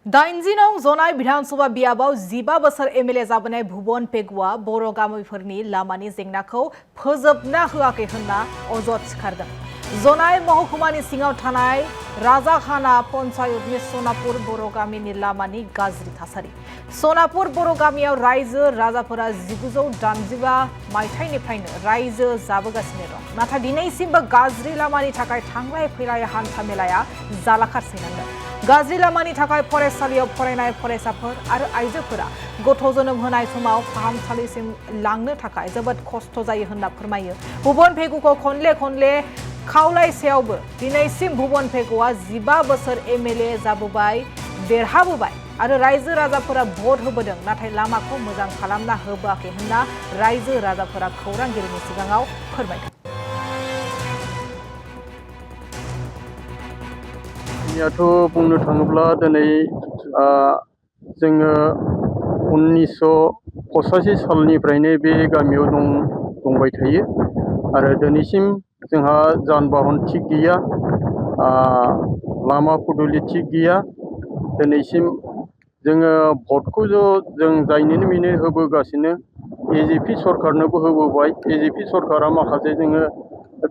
दाइनजिनं जनाय विधानसभा बियाबाव 15 बोसोर एमएलए जाबोनाय भुबन पेगुआ बर' गामिफोरनि लामानि जेंनाखौ फोजोबना होआखै होनना अजद सिखारदों। जनाय महकुमानि सिङाव थानाय राजाखाना पन्चायतनि सनापुर बर' गामिनि लामानि गाज्रि थासारि। सनापुर बर' गामियाव रायजो राजाफोरा 1985 मायथाइनिफ्रायनो रायजो जाबोगासिनो दं। नाथाय दिनैसिमबो गाज्रि लामानि थाखाय थांलाय फैलाय हान्था मेलाया जालाखारसैनांदों। गाज्रि लामानि थाखाय फरायसालियाव फरायनाय फरायसाफोर आरो आइजोफोरा गथ' जोनोम होनाय समाव फाहामसालिसिम लांनो थाखाय जोबोद खस्थ' जायो होनना फोरमायो। भुबन पेगुखौ खनले खावलायसेयावबो दिनैसिम भुबन पेगुआ 15 बोसोर एमएलए जाबोबाय, देरहाबोबाय आरो रायजो राजाफोरा भट होबोदों, नाथाय लामाखौ मोजां खालामना होबोआखै होनना रायजो राजाफोरा खौरांगिरिनि सिगाङाव फोरमायदों। बुंनो थाङोब्ला दिनै जोङो 1985 सालनिफ्रायनो बे गामियाव दंबाय थायो आरो दिनैसिम जोंहा जान-बाहन थिग गैया, लामा फदुलि थिग गैया। दिनैसिम जोङो भटखौ जों जायनोनो बेनो होबोगासिनो। एजिपि सरकारनोबो होबोबाय। एजिपि सरकारा माखासे जोङो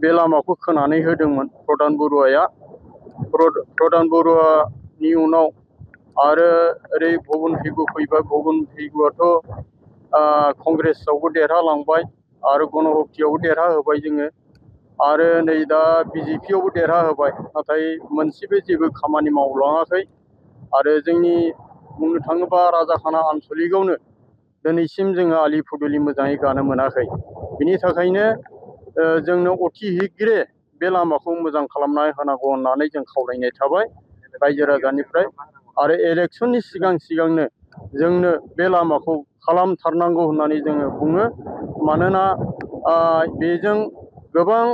बे लामाखौ खोनानै होदोंमोन। प्रधान बरुवानि उनाव आरो ओरै भुबन पेगु फैबाय। भुबन पेगुआथ' कंग्रेसआवबो देरहालांबाय आरो गणशक्तियावबो देरहा होबाय जोङो आरो नै दा बिजेपियावबो देरहा होबाय, नाथाय मोनसेबो जेबो खामानि मावलाङाखै। आरो जोंनि बुंनो थाङोबा राजाखाना आनसलिकआवनो दिनैसिम जोङो आलि फुदुलि मोजाङै गानो मोनाखै। बिनि थाखायनो जोंनो अति शीघ्रे बे लामाखौ मोजां खालामना होनांगौ होननानै जों खावलायनाय थाबाय रायजो राजानिफ्राय। आरो इलेक्शननि सिगांनो जोंनो बे लामाखौ खालामथारनांगौ होननानै जोङो बुङो। मानोना बेजों गोबां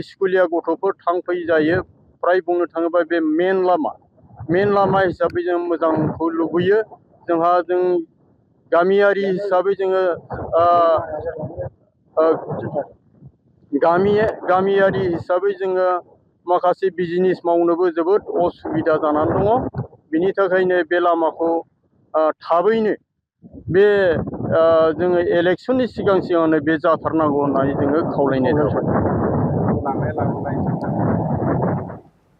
स्कुलिया गथ'फोर थांफै जायो। फ्राय बुंनो थाङोबा बे मेन लामा हिसाबै जों मोजांखौ लुबैयो। जों गामियारि हिसाबै जोङो गामियारि हिसाबै जोङो माखासे बिजनेस मावनोबो जोबोद असुबिदा जानानै दङ। बिनि थाखायनो बे लामाखौ थाबैनो बे जोङो इलेक्शननि सिगांनो बे जाथारनांगौ होननानै जोङो खावलायनाय थाबाय।